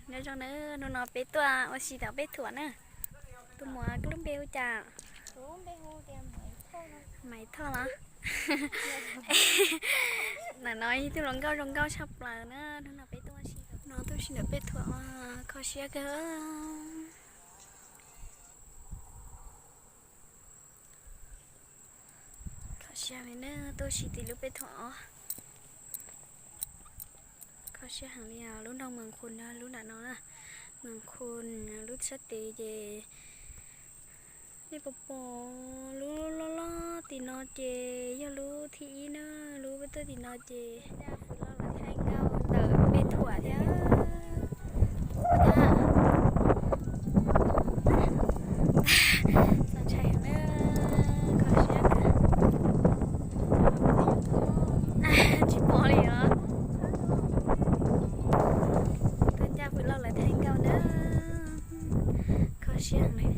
Nyob zoo na, hnub no peb tuaj ua si tom peb thuam na. Tus muam koj lub npe hu cas? Maiv Thoj los? Ntawm no ib tug hluas nkauj zoo nkauj tshaj plaws na, hnub no peb tuaj ua si no tuaj ua si ntawm peb thuam, kho siab kawg. Kho siab li na, tuaj ua si tim lub peb thuam os. Kho siab heev li os, lub nroog Mws Khun na, lub nram no na, Mws Khun lub sab tes ces nej pom pom lub loj loj tim no ces yog lub thib ib na, lub peb tuaj tim no ces thaij nkauj ntawm peb thuam thiab. Txaus ntshai na, kho siab kawg. Tsis pom li os. Tuaj ncaj pw loj lawv thaij nkauj na, kho siab heev li.